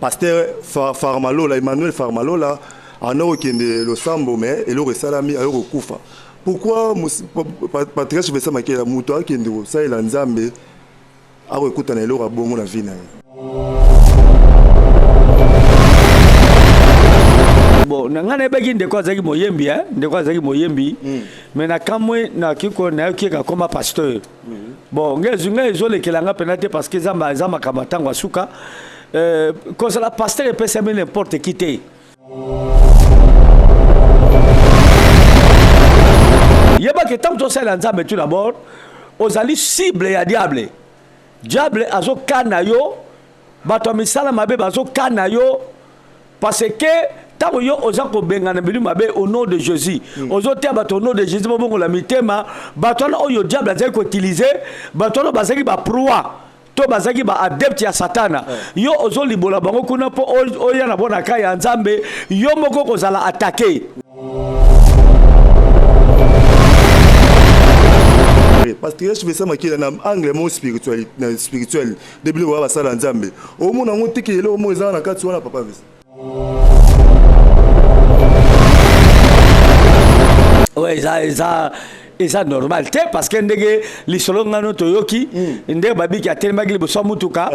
Pasteur Farmalola, Emmanuel Farmalola, ana kokende losambo mais eloko esalami ayo kokufa. Pourquoi Patriarche Vincent Makela moto akende kosalela Nzambe akoekutana eloko ya bongo na vie na ye? Bon, na ngai nayebaki ndeko azalaki moyembi, hein? Ndeko azalaki moyembi, mais nakamwe nayoki nayoki akoma pasteur. Bon, ngai ezwi ngai ezolekela nga mpena te parce que eza eza makambo ya ntango ya suka. Kozala pasteur epesami n'importe qui te. Yebaki ntango tosalela Nzambe, tout d'abord ozali cible ya diable. Diable azokana yo, bato ya misala mabe bazokana yo, parce que ntango yo oza kobengana milimo mabe au nom de Jésus, ozoteya bato au nom de Jésus, babongola mitema. Bato wana oyo diable azali koutiliser, bato wana bazalaki baproie to bazalaki baadepte ya Satana, yo ozolibola bango kuna mpo oya na bona ka ya Nzambe, yo moko kozala attaqué. Patriarche Vincent Makela, na angle mo spirituel, na spirituel de biloko oyo basala Nzambe, omona yango teke eloko moko eza na kati wana, papa Vincent. Ouais, eza normal te, parce que ndenge lisolo ngano toyoki, ndenge babiki atelemaki liboso ya mutuka,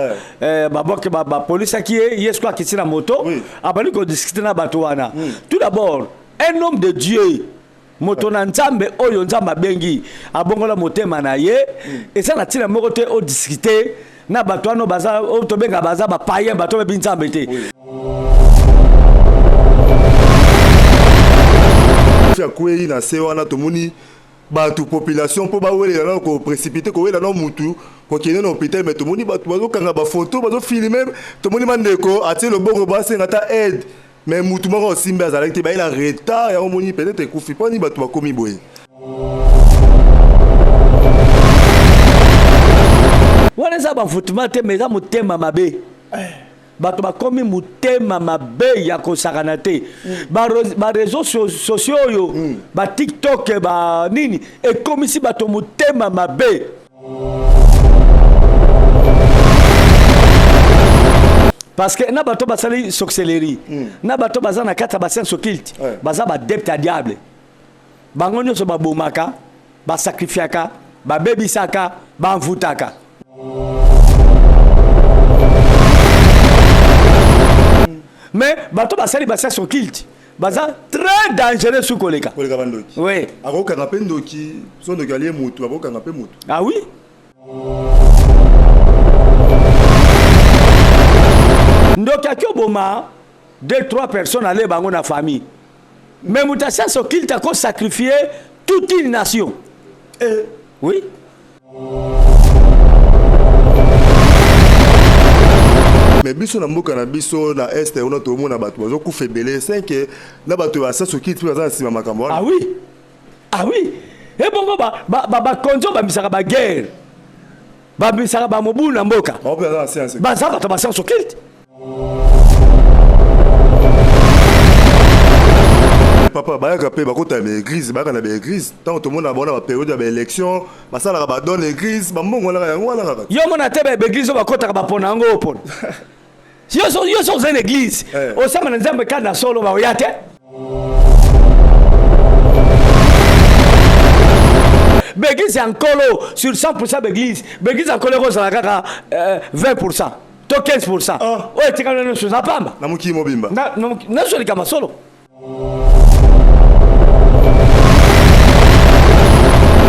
baboke bapolisaki ye, ye siko akiti na moto, abandi kodiscuter na bato wana. Tout d'abord, un homme de Dieu, moto na Nzambe oyo Nzambe abengi, abongola motema na ye, eza na ntina moko te odiscuter na bato wana baza oyo tobenga baza bapayen, bato bayebi Nzambe te. Akwei na se wana, tomoni bato, population, mpo bawelela nano koprécipiter, kowela nano mutu kokende na hôpital, mais tomoni bato bazokanga bafoto, bazofilmer. Tomoni bandeko atie loboko, basenga ata aide, mais mutu moko osimbi azalaki te, baye na retard yango moni peut-être ekufi. Mpo nini bato bakomi boye? Wana eza bafutuma te, mais eza motema mabe. Bato bakomi motema mabe ya kosakana te. Baréseaux sociaux oyo, baTikTok, banini, ekomisi bato motema mabe, parce que na bato basali sorcellerie, na bato baza na kati ya bascience occulte, baza baadepte ya diable. Bango nyonso babomaka, basacrifiaka, babebisaka, bamvutaka. Mais bato basali bascience occulte baza très dangereux su koleka. Koleka bandoki. Oui. Akokanga mpe ndoki, so ndoki alie mutu, akokanga mpe mutu. Ah oui, ndoki aki oboma deux, trois personnes, ale bango na famille, mais moto ya science occulte akosacrifier toute une nation. Oui. Mais biso na mboka na biso na Est wana, tomona bato bazokufa ebele 5 na bato ya science occulte mpe baza na nsima makambo wana. Ah oui, ah oui. Ebongo bakonzi oyo bamisaka baguerre, bamisaka bamobulu na mboka, bango mpe baza na science. Baza bato ba science occulte. Papa, bayaka mpe bakota ya baéglise, bayaka na baéglise ntango tomona bango na bapériode ya baélection, basalaka badon église, bambongo wanaka yango wana kaka. Yo mona te, baéglise oyo bakɔtaka bapona yango opona. Yo so oza na église, osamba na Nzambe kaka na solo, baoya te. Baéglise ya Nkolo, sur 100 baéglise, baéglise ya Nkolo ekozala kaka 20 to 15. Oyo etikali nyonso eza pamba. Na mokili mobimba. Nyonso likama solo.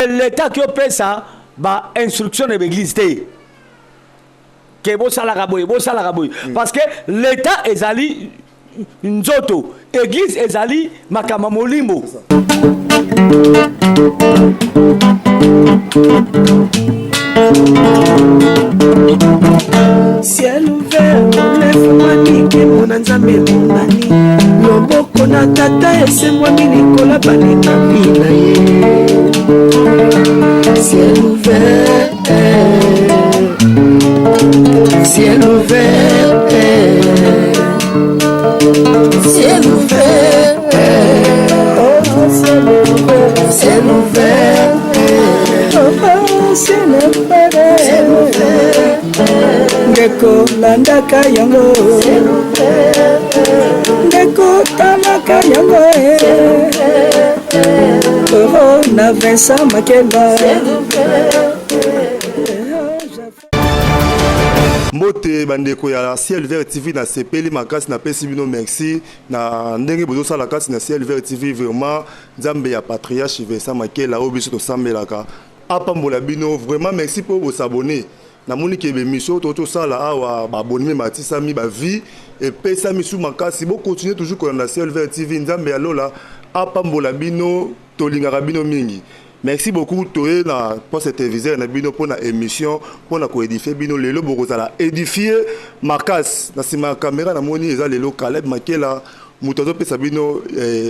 L'État ki opesa bainstruction na baéglise te ke bosalaka boye, bosalaka boye, parce que l'État ezali nzoto, église ezali makambo ya molimo. Ciel ouvert efungwami, nkembo na Nzambe emonani, loboko na Tata esembwami likolo balingami na ye. Ciel ouvert, ciel ouvert, ciel ouvert, oh, ciel ouvert, ciel ouvert, oh, ciel ouvert, ciel ouvert. Ndeko, landaka yango. Na Vincent Makela. Mbote bandeko ya Ciel Vert TV, nasepeli makasi, napesi bino merci na ndenge bozosala kati na Ciel Vert TV. Vraiment, Nzambe ya patriarche Vincent Makela oyo biso tosambelaka apambola bino. Vraiment merci mpo bos'abonner. Namoni ke baémission to tosala awa, baabonné batisami, bavues epesami su makasi. Bocontinue toujours kolanda Ciel Vert TV. Nzambe ya lola apambola bino, tolingaka bino mingi. Merci beaucoup. Toye na poste téléviseur na bino mpona émission, mpona koédifier bino. Lelo bokozala édifie makasi. Na nsima ya caméra namoni eza lelo Caleb Makela, moto azopesa bino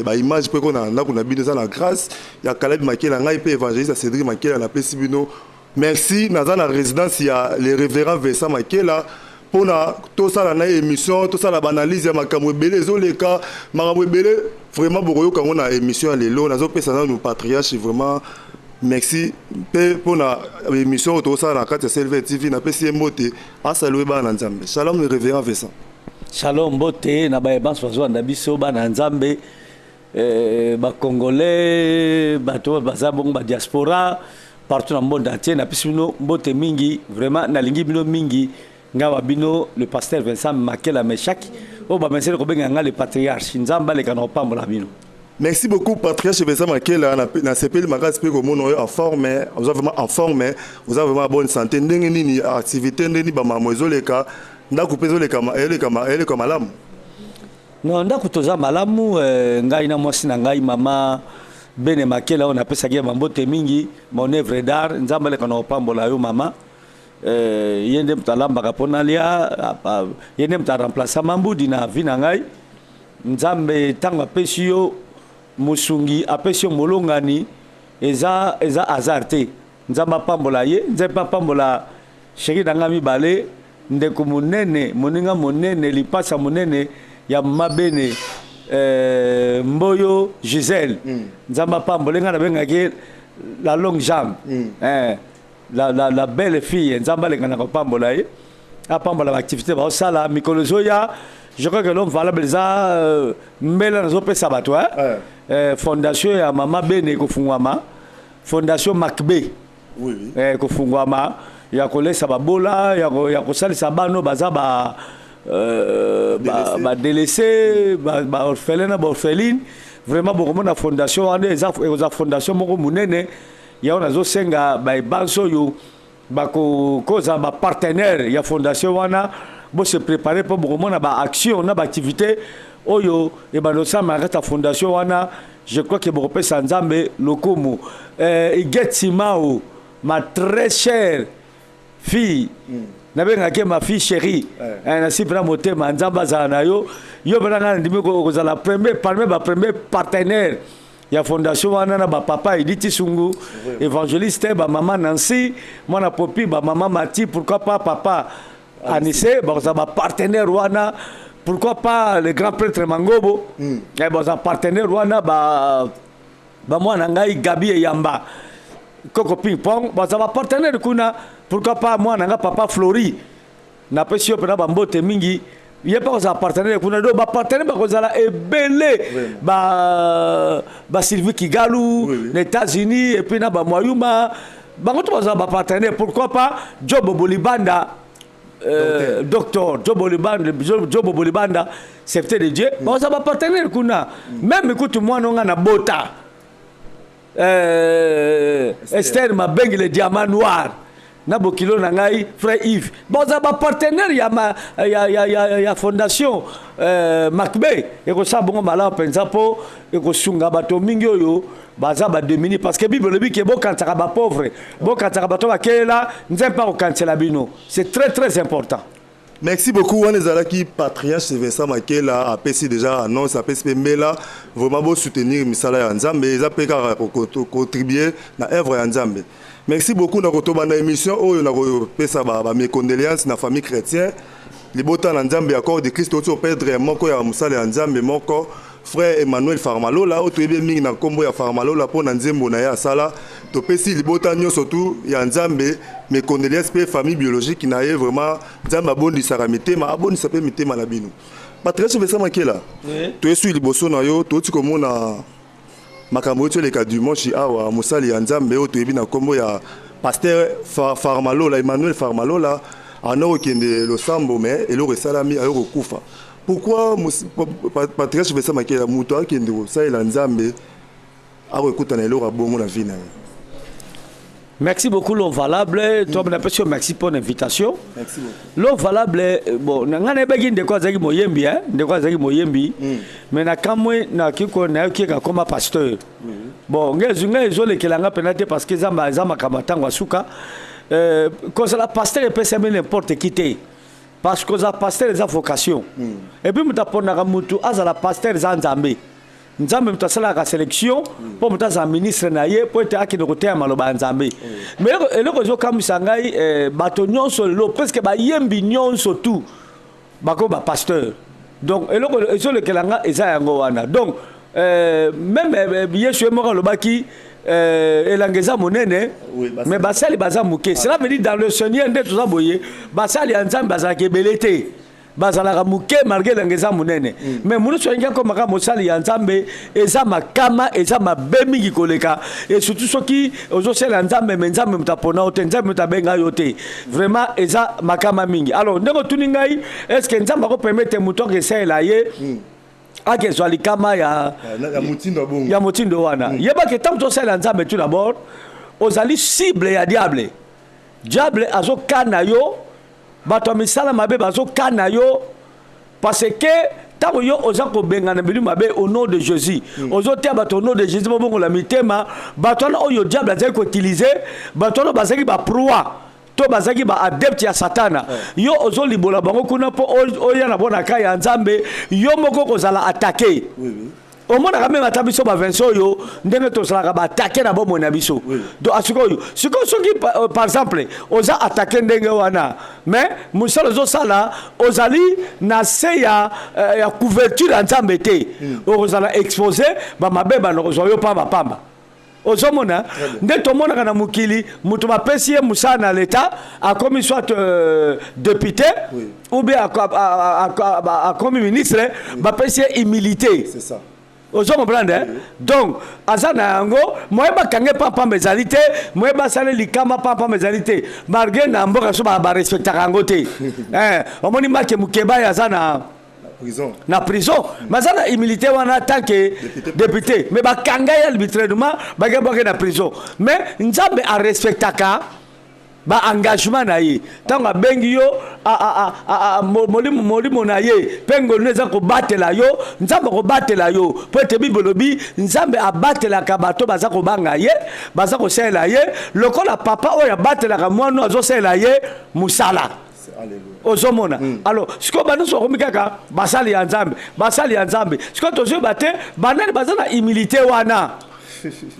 baimage mpo eko na ndako na bino. Eza na grâce ya Caleb Makela. Ngai mpe évangéliste Cédric Makela, napesi bino merci. Naza na résidence ya le révérend Vincent Makela mpona tosala na émission, tosala baanalyse ya makambo ebele ezoleka, makambo ebele. Vraiment bokoyoka yango na émission ya lelo. Nazopesa nanu patriarche vraiment merci mpe mpona émission oyo tokosala na kati ya CLV TV. Napesi ye mbote, asaluer bana na Nzambe. Shalom, le révérend Vincent. Shalom, mbote na bayebanso bazolanda biso, bana ya Nzambe, bacongolais, bato oyo baza bongo badiaspora partout na monde entier. Napesi bino mbote mingi. Vraiment nalingi bino mingi. Ngai wa bino le pasteur Vincent Makela Meshak, oyo bamesele kobenga nga le patriarche. Nzambe aleka na kopambola bino. Merci beaucoup, patriarche Vincent Makela. Nasepeli makasi mpe komona oyo en forme. Oza vraiment en forme, oza vraiment bonne santé. Ndenge nini activité, ndenge nini bamamo ezoleka, ndako mpe eleka malamu? Non, ndako toza malamu. Ngai na mwasi na ngai, mama Bene Makela, oyo napesaki ye bambote mingi, mon œuvre d'art. Nzambe aleka na kopambola yo, mama. Ye nde moto alambaka mpo nalia, ye nde moto aremplaça mambudi na vie na ngai. Nzambe ntango apesi yo mosungi, apesi yo molongani, eza hasard te. Nzambe apambola ye, Nzambe mpe apambola chéri na ngai mibale, ndeko monene, moninga monene, lipasa monene ya mabene, Mboyo Gisele. Nzambe apambola ngai, nabengaki la longue jambe, eh, la belle fille. Nzambe alenga na kopambola ye, apambola baactivité baosala mikolo ezoya. Je crois que l'homme valable eza mbela nazopesa bato, eh? Ouais. Fondation ya mama Bene ekofungwama, fondation Macbe. Oui, oui. Kofungwama ya kolesa babola, ya kosalisa bano baza ba badélaissé, baorphelin na baorpheline. Vraiment bokomona fondation wana ekozala fondation moko monene. Yango nazosenga baebanso oyo bakozala bapartenaire ya fondation wana, bose préparer mpo bokomona baaction na baactivité oyo ebanda osalama na kati ya fondation wana. Je crois que bokopesa Nzambe lokumu. Iget Simao, ma très chère fille, nabengaki ma fille chérie. Nasi mpena motema. Nzambe azala na yo. Yo mpena ngai nandimi kozala premier parmi bapremier partenaire ya fondation wana, na bapapa Editi Sungu évangéliste, bamama Nancy mwana Popi, bamama Mati, pourquoi pas papa Anise, bakozala bapartenaire wana. Pourquoi pas le grand prêtre Mangobo, bakozala partenaire wana. Ba bamwana ngai Gabi Eyamba, Koko Ping Pong, bazala bapartenaire kuna. Pourquoi pas mwana nga papa Flori, napesi yo mpena bambote mingi, ye mpe akozala partenaire kuna. Donc bapartenaire bakozala ebele, ba Sylvie Kigalu na États-Unis, et puis na bamwayuma, bango to bazala bapartenaire. Pourquoi pas Job Bolibanda, docteur Job Bolibanda, Job Bolibanda, serviteur de Dieu, bakozala bapartenaire kuna. Même kutu mwana onga na bota, Esther Mabengi, le diamant noir, na bokilo na ngai frère Yves, baza bapartenaire ya fondation Macbe. Ekosala bongo malamu mpenza mpo ekosunga bato mingi oyo baza badémunis, parce que Bible elobi ke bokanisaka bapauvre, bokanisaka bato bakelela. Nzambe mpe akokanisela bino. C'est très très important. Merci beaucoup. Wana ezalaki patriarche Vincent Makela, apesi déjà annonce, apesi mpe mbela. Vraiment bosoutenir misala ya Nzambe, eza mpe kaka kocontribuer na œuvre ya Nzambe. Merci beaucoup. Na kotobanda émission oyo, na kopesa bamécondoléance na famille chrétien, libota na Nzambe ya Corps de Christ oti operdre moko ya mosala ya Nzambe moko, frère Emmanuel Farmalola, oyo toyebi mingi na nkombo ya Farmalola mpo na nzembo na ye asala. Topesi libota nyonso tu ya Nzambe mécondoléance mpe famille biologique na ye. Vraiment Nzambe abondisaka mitema, abondisa mpe mitema na bino. Patriarche Vincent Makela, toyesui liboso na yo, touti komona. Makambo euti oleka dimanche awa, mosali ya Nzambe oyo toyebi na nkombo ya pasteur Farmalola, Emmanuel Farmalola, ana kokende losambo, mais eloko esalami, ayo kokufa. Pourquoi, patriarche Vincent Makela, moto akende kosalela Nzambe akoekuta na eloko ya bongo na vie na ye? Merci beaucoup, l'homme valable. Toi, napesi yo merci pour l'invitation. Merci beaucoup. L'homme valable, bon, na ngai nayebaki ndeko azalaki moyembi, hein? Ndeko azalaki moyembi. Mais na kamwe nakoki ko nayoki akoma pasteur. Bon, ngai ezwi ngai ezolekela nga mpena te parce que eza makambo ya ntango ya suka. Kozala pasteur epesami n'importe qui te. Parce que kozala pasteur eza vocation. Et puis moto apondaka motu azala pasteur eza Nzambe. Nzambe moto asalaka sélection mpo moto azala ministre na ye, mpo ete akende koteya maloba ya Nzambe. Mais eloko ezokamwisa ngai, bato nyonso lelo, presque bayembi nyonso tout bakomi bapasteur. Donc eloko ezolekela nga eza yango wana. Donc même Yesu ye moko alobaki elanga eza monene, mais basali baza moke. Cela veut dire, dans le Seigneur nde toza boye, basali ya Nzambe bazalaka ebele te, bazalaka moke malgré elanga eza monene. Mais monusu alingi akomaka mosali ya Nzambe, eza makama, eza mabe mingi koleka. Et surtout soki ozosala Nzambe, mais Nzambe moto apona yo te, Nzambe moto abenga yo te, vraiment eza makama mingi. Alors ndenge otuni ngai, est ce que Nzambe akopermettre moto akesalela ye akezwa likama ya ya motindo ya bongo? Ya motindo wana, yebaki ntango tosalela Nzambe, tout d'abord ozali cible ya diable. Diable azokana yo, bato ya misala mabe bazokana yo, parce que ntango yo oza kobengana milimo mabe au nom de Jésus, ozoteya bato au nom de Jésus, bobongola mitema, bato wana oyo diable azali koutiliser, bato wana bazalaki baproie to bazalaki baadepte ya Satana, yo ozolibola bango kuna mpo oya na bona ka ya Nzambe, yo moko kozala attaqué. Omonaka même ata biso bavince oyo, ndenge tozalaka baattaquer na bomoi na biso. Donc sikoyo soki par exemple oza attaqué ndenge wana, mais mosala ozosala ozali na se ya couverture ya Nzambe te, okozala exposé, bamabe bana kozwa yo pamba pamba. Ozomona nde tomonaka na mokili, moto bapesi ye mosala na leta, akomi soit député ou bien akomi ministre, bapesi ye humilité. C'est ça. Ozo comprendre, hein? Donc aza na yango moye bakange pampamba ezali te, moye basala likama pampamba ezali te, malgré na mboka so barespectaka yango te. Omoni make mokeba aza na prison. Na prison, mais aza na humilité wana tant que député, mais bakanga ye arbitrairement, bake bwake na prison. Mais Nzambe arespectaka baengagement na ye. Ntango abengi yo, molimo na ye mpe ngolu eza kobatela yo, Nzambe akobatela yo, mpo ete Bible elobi Nzambe abatelaka bato baza kobanga ye, baza kosalela ye, lokola papa oyo abatelaka mwana oyo azosalela ye mosala. Ozomona? Alors sikoyo banyonso bakomi kaka basali ya Nzambe, basali ya Nzambe. Sikoyo tozoyeba te banani baza na humilité wana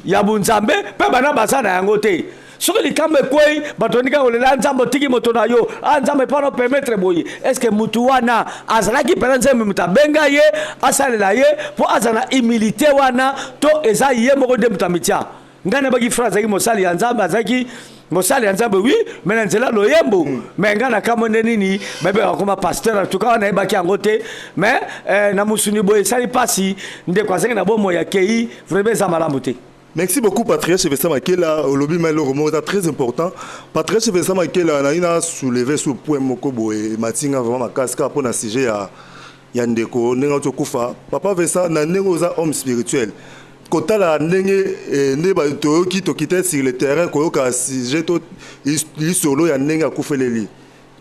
ya bunzambe mpe bana baza na yango te. Soki likambo ekwei, bato ndika kolela: "Nzambe, otiki moto na yo. A Nzambe, mpona opermettre boye." Est ce que mutu wana azalaki mpena Nzambe moto abenga ye asalela ye mpo aza na humilité wana, to eza ye moko nde moto amitia? Ngai nayebaki frère azalaki mosali ya Nzambe, azalaki mosali ya Nzambe, oui, mais na nzela loyembo. Mais ngai nakambo nde nini bayebaka koma pasteur. En tout cas wana nayebaki yango te. Mais na mosuni boye esali mpasi, ndeko azalaki na bomoi akei, vraiment eza malamu te. Merci beaucoup, Patriarche Vincent Makela. Olobi malheureusement, c'est très important. Patriarche Vincent Makela, on a soulevé ce point moko boye, matinga vraiment makasi pour na sujet ya ndeko ndenge tokufa. Papa Vincent, na ndenge oza homme spirituel, kotala ndenge nde toyoki, tokite sur le terrain koyoka sujet to lisolo ya ndenge akufeleli,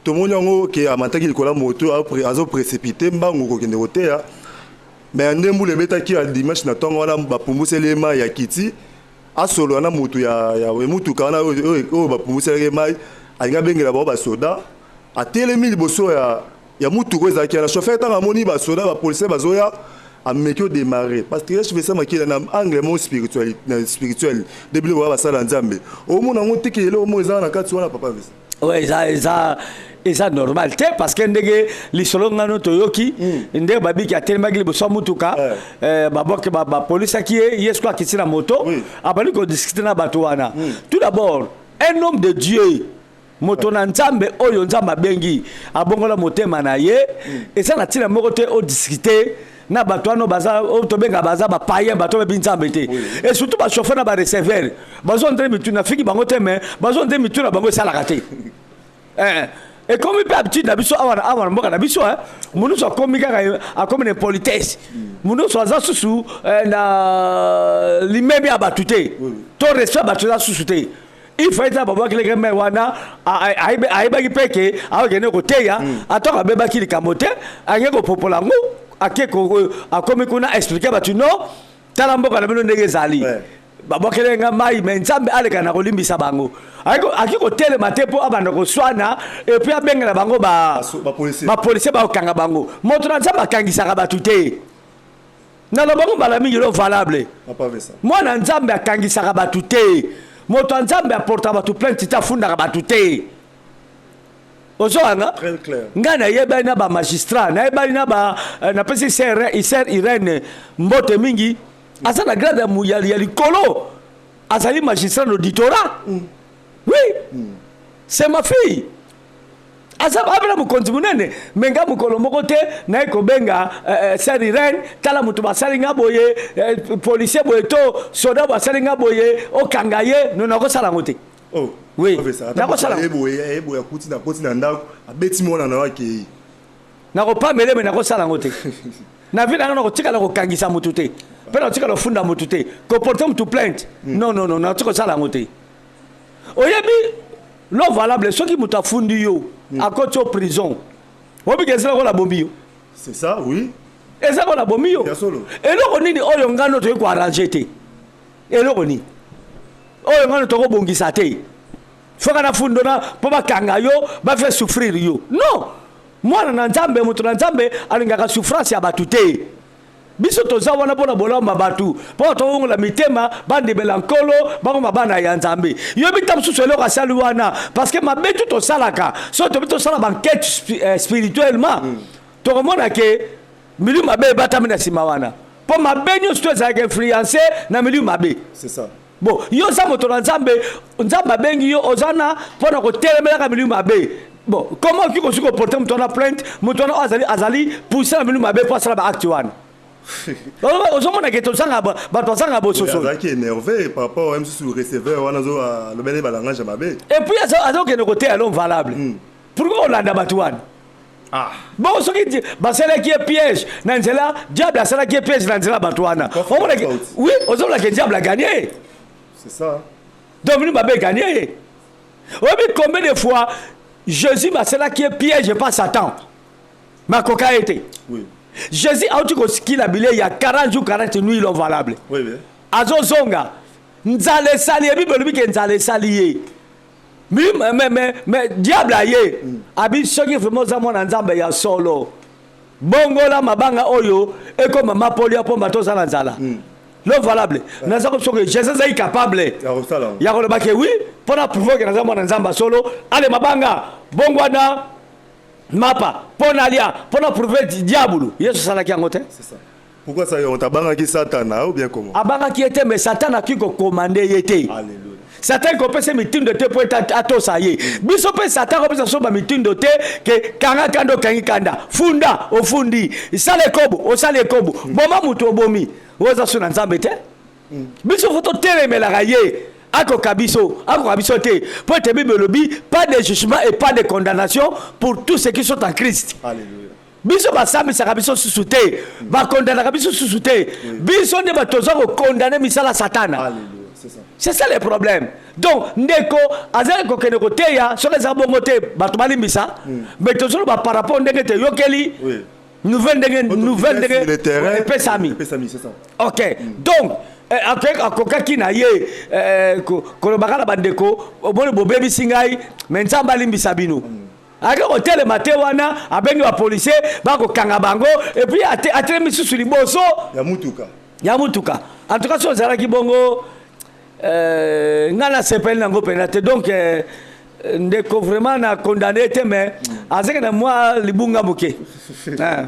tomoni yango ke amataki likolo ya moto, azoprécipité mbangu kokende koteya, mais nde mbula ebetaki ya dimanche na ntongo wana, bapumbuseli ye mai ya kiti, asolola na motu ya mutuka wana oyo bapumbuselaki ye mai, alingi abengela bango basoda, atelemi liboso ya mutuka oyo ezalaki wana. Chauffeur, ntango amoni basoda, bapolicier bazoya, ameki odémarrer. Parce que Yesu Makila, na angle mo spirituel, spirituel de biloko oyo basala Nzambe, omona yango teke eloko moko eza na kati wana, papa Vincent? Ouais, eza normal te, parce que ndenge lisolo ngano toyoki, ndenge babiki atelemaki liboso ya mutuka, baboke bapolisaki ye, ye siko akiti na moto, abandi kodiscuter na bato wana. Tout d'abord, un homme de Dieu, moto na Nzambe oyo Nzambe abengi, abongola motema na ye, eza na ntina moko te odiscuter. Na bato wana baza oyo tobenga baza bapayen, bato bayebi Nzambe te, et surtout bachauffeur na bareceveur, bazondre mitu. Nafiki bango te, mais bazondre mitu na bango esalaka te. Ekomi mpe habitude na biso awa awa na mboka na biso. Moto nyonso akomi kaka, akomi na impolitesse. Moto nyonso aza susu na limemi ya bato te, to respect ya bato eza susu te. Il faut eza babwakeleke mai wana, ayebaki mpe ke akokende koteya. Atako abebaki likambo te, akei kopopola yango, ake akomi kuna, expliquer bato: "Non, tala mboka na bino ndenge ezali, babwakele nga mai, mais Nzambe aleka na kolimbisa bango." Aki kotelema te mpo abanda koswana et puis abengela bango bapolisier, bakokanga bango. Moto na Nzambe akangisaka bato te. Nalobango mbala mingi, lo valable, mwana Nzambe akangisaka bato te. Moto ya Nzambe aportaka bato plainte te, afundaka bato te. Ozwanga ngai nayebani na bamagistrat, nayebani na ba napesi sœur Irene mbote mingi, aza na grade ya likolo, azali magistrat na auditorat. Oui, c'est ma fille, aza abela mokonzi monene. Mais nga mokolo moko te naye kobenga sœur Irene: "Tala moto basali nga boye, policier boye to soda basali nga boye, okanga ye." No, nakosala yango te. Oh, oui, nakosala boye, akuti na koti na ndako, abeti mwana na yo, akei. Nakopamele, mais nakosala yango te. Na vie na nga nakotikala kokangisa motu te, mpe nakotikala kofunda motu te, koporter motu plainte. Non, non, non, nakotika kosala yango te. Oyebi lo valable, soki moto afundi yo, akoti yo prison, oyebi ke ezala kola bombi yo. C'est ça, oui. Eza kola bomi yo. Eloko nini oyo ngano toyei koarranger te? Eloko nini oyo ngano tokobongisa te? Foka na fundona mpo bakanga yo, bafaire souffrir yo? Non, mwana na Nzambe, moto na Nzambe alingaka souffrance ya bato te. Biso toza wana mpona bolamu ya bato, mpo tobongola mitema, bandimela Nkolo, bakoma bana ya Nzambe. Yoyebi ta mosusu eloko asali wana, parce que mabe tu tosalaka, so tobi tosala baenquête spirituellement, tokomona ke milieu mabe ebatami na nsima wana, mpo mabe nyonso to ezalaka influence na milieu mabe. C'est ça. Bon, yo oza moto na Nzambe, Nzambe abengi yo, oza na mpona kotelemelaka milieu mabe. Bon, comment okoki kosi koporter moto wana plainte, moto wana oyo azali poussé na milieu mabe mpo asala baacte wana? Ozomona ke tozanga bato bazanga bososoli. Azalaki énervé par rapport mosusu receveur wana alobeli balangage ya mabe. Et puis azokende koteya l'homme valable. Pourquoi olanda bato wana? Ah. Bongo soki basalaki ye piège na nzela, diable asalaki ye piège na nzela bato wana, oui, ozomona ke diable agagné. C'est ça. Donc milieu mabe egagné ye. Oyebi combien de fois Jésus basalaki ye piège par Satan, makoka ye te? Jésus auti kosikila bilei ya 40 jours 40 nuits, l'homme valable. Azozonga, nzala esali ye. Bible elobi ke nzala esali ye, mais diable aye, abi: "Soki vraiment oza mwana Nzambe ya solo, bongola mabanga oyo ekoma mapoli ya pomba, toza na nzala." Lo valable, naza ko soki Jésus azali capable ya koloba ke oui, mpona prouver ke naza mwana Nzambe ya solo, ale mabanga bongwana mapa mpo nalia, mpo na prouver diabulu. Yesu asalaki yango te. Pourquoi ça? On abangaki Satana ou bien comment? Abangaki ye te, mais Satan akoki kocommander ye te. Satan kopesa mitindo te mpo ete atosa ye. Biso mpe Satan kopesa biso bamitindo te ke kanga kanda, okangi kanda, funda, ofundi, sala ekobo, osala ekobo, boma moto, obomi. Oyo so na Nzambe te. Biso faut totelemelaka ye, akoka biso, akoka biso te, mpo ete Bible elobi: "Pas de jugement et pas de condamnation pour tous ceux qui sont en Christ." Alléluia. Biso basambisaka biso susu te, bakondanaka biso susu te. Biso nde bato toza kocondamner misala Satana. Alléluia. C'est ça. C'est ça le problème. Donc ndeko azali kokende koteya, soki eza bongo te, bato balimbisa, mais tozoloba par rapport ndenge toyokeli nouvelle, ndenge nouvelle ndenge Le terrain epesami. Epesami, c'est ça. Ok, donc akokaki na ye kolobaka na bandeko: "Omoni, bobebisi ngai, mais Nzambe alimbisa bino." Ake kotelema te wana, abengi bapolisier, bakokanga bango, et puis atelemi susu liboso ya mutuka. Ya mutuka. En tout cas, so ozalaki bongo, ngai nasepeli nango mpenza te. Donc ndeko vraiment na condamné te, mais azaki na mwa libunga moke. Ah.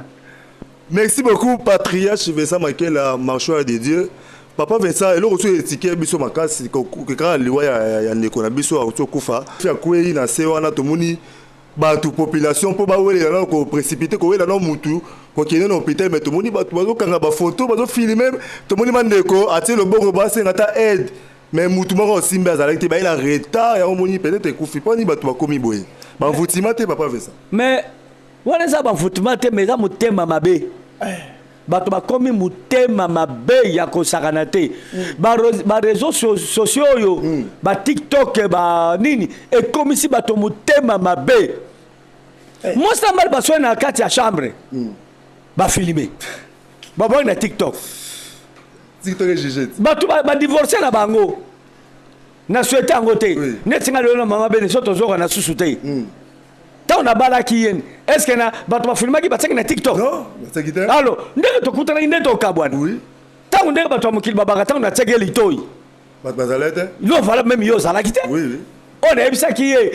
Merci beaucoup, patriarche Vincent Makela, marcheur de Dieu. Papa Vincent, eloko so etike biso makasi kaka liwa ya ndeko na biso auti okufa, akwei na se wana, tomoni bato, population, mpo bawelela na koprécipiter kowela na mutu. Kokende na hôpital, mais tomoni bato bazokanga bafoto, bazofilme. Tomoni bandeko atie loboko, basenga ata aide, mais mutu moko osimbi azalaki te. Bayela retard yango, omoni, peut-être ekufi. Mpo nini bato bakomi boye? Bamvutima te, papa Vincent? Mais wana eza bamvutima te, mais eza motema mabe. Bato bakomi motema mabe ya kosakana te. Baréseaux sociaux oyo, baTikTok, banini, ekomisi bato motema mabe. Mwasi na mobali baswani na kati ya chambre, bafilme, babwaki na TikTok. TikTok ejuge. Bato badivorce na bango, na souhaite yango te. Neti nga lelo na mama bene, so tozoka na susu te. Ntango nabalaki ye, est-ce na bato bafilmaki, batiaki na TikTok? Non, batiaki te. Alors ndenge tokutanaki, nde tokabwana. Ntango ndenge bato ya mokili babaka, ntango natiaki ye litoi, bato bazala te. Yo vala, même yo ozalaki te. oui oui Oyo nayebisaki ye,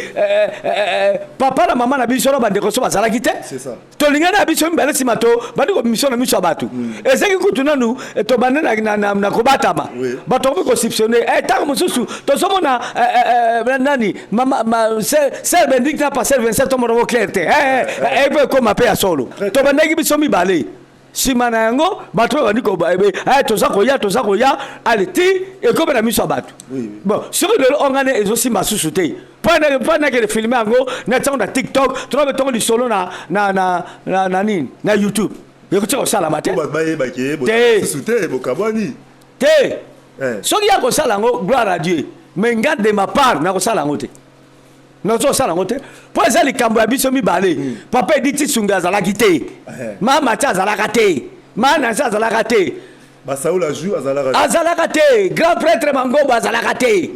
papa na mama na biso na bandeko so bazalaki te. C'est ça. Tolingani na biso mibale, nsima to bandi komiso na miso ya bato. Ezaki kutu nanu tobandi na kobatama. Bato bakomi kosoupçonner. Ntango mosusu tozomona nani, mama sœur Bénédicte na pasteur Vincent, tomona ngo clair te. Mpe ekóma mpe ya solo, tobandaki biso mibale. Nsima na yango, bato oyo bandi toza koya, toza koya, ale ti ekomi na miso ya bato. Bon, soki lelo ongane ezosimba susu te, mpo nakende filme yango, natiango na TikTok, tonabe tongo lisolo na nini, na YouTube, ekotia kosalama te. Po bato bayebaki ye. Te. Susu te, bokabwani. Te. Soki ya kosala yango, gloire à Dieu, mais nga, de ma part, nakosala yango te, nazosala yango te, mpo eza likambo ya biso mibale. Papa Editi Sungi azalaki te, mama ti azalaka te, ma Nansi azalaka te. Basaula ju azalaka. Azalaka te. Grand prêtre Mangombo azalaka te.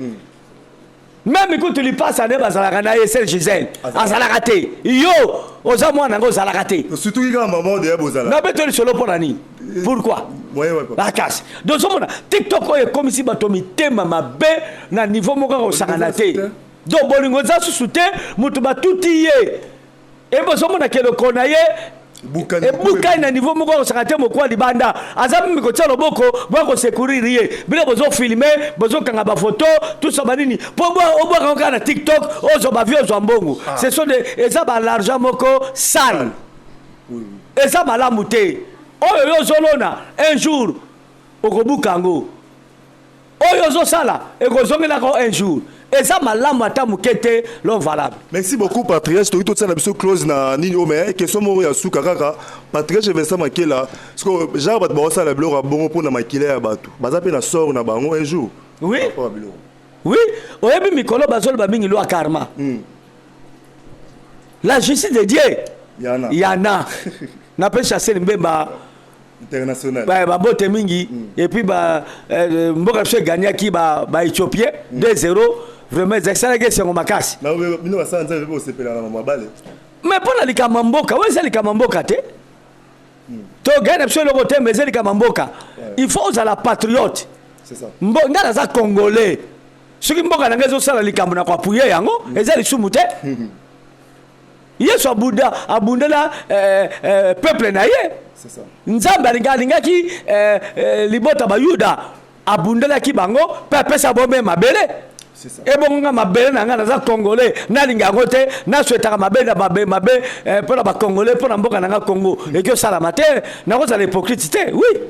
Même kutu lipasa nde bazalaka na ye, sœur Gisele azalaka te. Yo oza mwana yango, ozalaka te. Surtout kaka mama deya bozala. Nabeto lisolo mpo na nini? Pourquoi? Moyen wapi? Bakasi dozomona TikTok oyo ekomisi bato mitema mabe na niveau moko kaka kosangana te. Donc bolingo eza susu te. Moto batuti ye, ebozomona keloko na ye Ebukani. Ebukani na niveau moko akosaka te. Mokwa libanda aza mimi kotia loboko, boya kosecourir ye. Bino bozofilme, bozokanga bafoto, tusa banini, mpo obwaka kaka na TikTok, ozwa bavie, ozwa mbongo. Ce sont des, eza balargent moko sale, eza malamu te. Oyo yo ozolona, un jour okobuka yango. Oyo ozosala, ekozongelaka un jour. Eza malamu ata moke te, l'homme valable. Merci beaucoup, patriarche. Toki totiala biso close na nini oyo, mais question moko ya suka kaka, patriarche Vincent Makela. Parce genre bato baosala biloko ya bongo mpona makila ya bato, baza mpe na sort na bango un jour? Oui. Par rapport à biloko. Oui, oyebi, mikolo bazoloba mingi loi karma, la justice de Dieu. Yana. Yana napesi Chancel Mbemba international. Babote mingi. Et puis ba mboka biso egagnaki baÉthiopien 2-0. Vraiment esalaki esengo makasi. Na bino basala Nzambe mpe osepela na mabale. Mais mpo na likambo ya mboka oyo, eza likambo ya mboka te. Toganye na biso eloko te, mais eza likambo ya mboka. Il faut ozala patriote. C'est ça. Nga naza Congolais. Soki mboka na ngai ezosala likambo na koappuyer yango, eza lisumu te. Yesu abunda, abundela peuple na ye. C'est ça. Nzambe alingaki libota Bayuda, abundelaki bango mpe apesa bombe mabele. C'est ça. Ebongo nga, mabele na ngai, naza Congolais, nalinga yango te? Naswetaka mabe na mabe mabe mpo na Bacongolais, mpo na mboka na nga Congo, eki osalama te. Nakozala hypocrite te. Oui,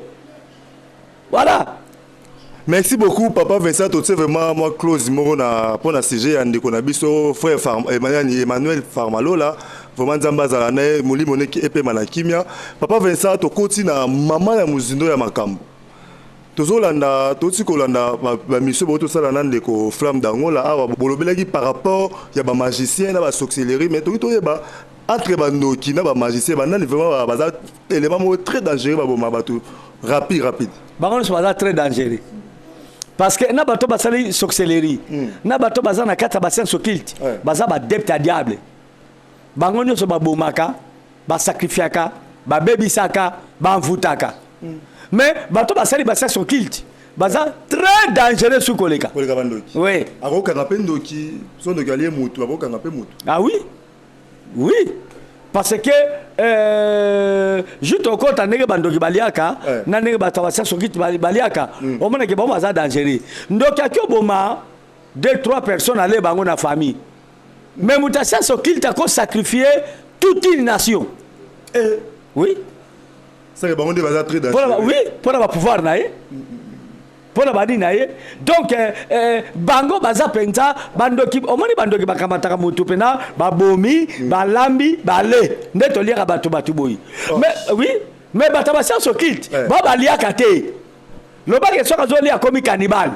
voilà. Merci beaucoup, papa Vincent. Totie vraiment mwa close moko na mpo na sujet ya ndeko na biso, frère Emmanuel, Emmanuel Farmalola. Vraiment Nzambe azala na ye, molimo neki epema na kimia. Papa Vincent, tokoti na mama ya mozindo ya makambo. Tozolanda, toti kolanda bamission boyo tosala na ndeko Flamme d'Angola awa. Bolobelaki par rapport ya bamagicien na basorcellerie, mais toki toyeba, entre bandoki na bamagicien, banani vraiment baza élément moko très dangereux, baboma bato rapide rapide? Bango nyonso baza très dangereux, parce que na bato basali sorcellerie, na bato baza na kati ya bascience occulte, baza baadepte ya diable. Bango nyonso babomaka, basacrifiaka, babebisaka, bamvutaka. Mais bato basali bascience occulte baza très dangereux su koleka. Koleka bandoki? Oui. Akokanga mpe ndoki, so ndoki alie mutu, akokanga mpe mutu? Ah oui, parce que juste okota ndenge bandoki baliaka na ndenge bato ya bascience occulte baliaka, omonake bango baza dangereux. Ndoki aki oboma deux, trois personnes, ale bango na famille, mais moto ya science occulte akosacrifier toute une nation. Eh. Oui. Seke bango nde baza très dangereux. Oui, mpona bapouvoir na ye, mpona banini na ye. Donc bango baza mpenza bandoki. Omoni, bandoki bakamataka motu mpena, babomi, balambi, bale nde toliaka bato, bato boyi. Mais oui, mais bato ya bascience occulte bao baliaka te. Lobaki soki azolia, akomi cannibale.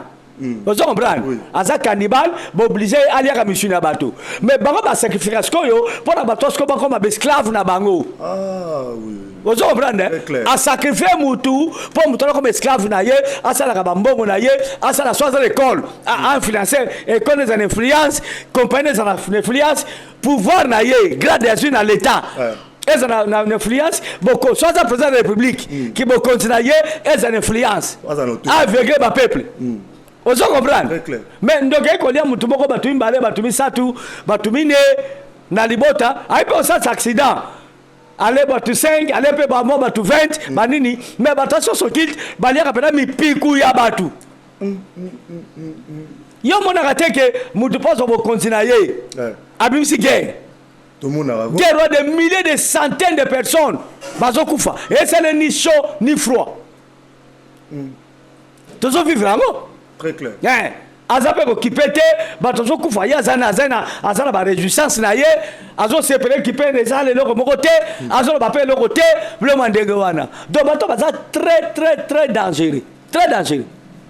Ozo comprendre? Oui. Aza cannibale, baoblige aliaka misuni ya bato. Mais bango basacrifiaka sikoyo mpona bato sikoyo bakoma baesclave na bango. Ah oui. Ozo comprendre? Très clair. Asacrifie mutu mpo mutu alakoma esclave na ye, asalaka bambongo na ye, asala so aza l'école, influence école, eza na influence compagnie, eza na influence pouvoir na ye, grade azwi na l'état eza na influence boko. So aza président de la République, ki bokonzi na ye eza na influence. Aza na autorité. Aveugle bapeuple. Ozo comprendre? Très clair. Mais ndoki ayi kolia mutu moko, bato mibale, bato misatu, bato mine na libota, ayi mpe osalisa accident, ale bato 5, ale mpe bamwa bato 20, banini. Mais bato ya science occulte baliaka mpena mipiku ya bato. Yo omonaka te ke mutu mpo azwa bokonzi na ye, abimisi guerre? Tomonaka. Guerre wana, des milliers, de centaines de personnes bazokufa, esele ni chaud ni froid. Tozovivre yango. Très clair. Aza mpe kokipe te, bato azokufa, ye aza na baréjouissance na ye, azosepela, kipe eza na eloko moko te, azoloba mpe eloko te, biloko ya ndenge wana. Donc bato baza très très très dangereux, très dangereux.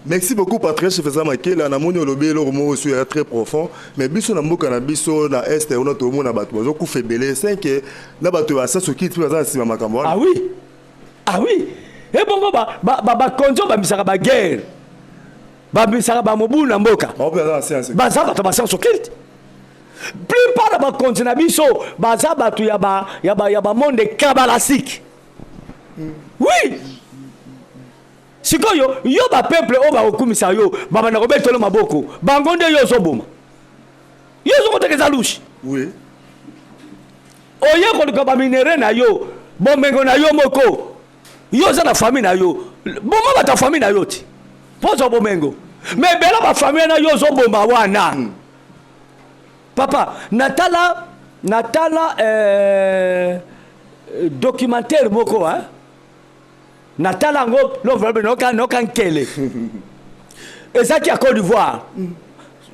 Merci beaucoup, Patrice Feza Makela. Namoni olobi eloko moko oyo ya très profond. Mais biso na mboka na biso na est wana, tomona bato bazokufa ebele 5 na bato ya science occulte mpe baza na nsima makambo wana. Ah oui, ah oui. Ebongo bakonzi oyo bamisaka baguerre, bamisaka bamobulu na mboka, bango mpe baza na science? Baza bato ba science occulte. Plupart ya bakonzi na biso baza bato ya bamonde kabbalistique. Oui, sikoyo yo, bapeuple oyo bakokumisa yo, babanda kobetelo maboko, bango nde yo ozoboma, yo ozokoteka. Eza louche. Oye koluka baminerais na yo, bomengo na yo moko, yo oza na famille na yo, boma bato ya famille na yo ti mpo ozwa bomengo. Mais ebele bafamille na yo ozoboma wana. Papa, natala documentaire moko, hein? Natala yango lovabe, noka nkele ezaki ya Côte d'Ivoire.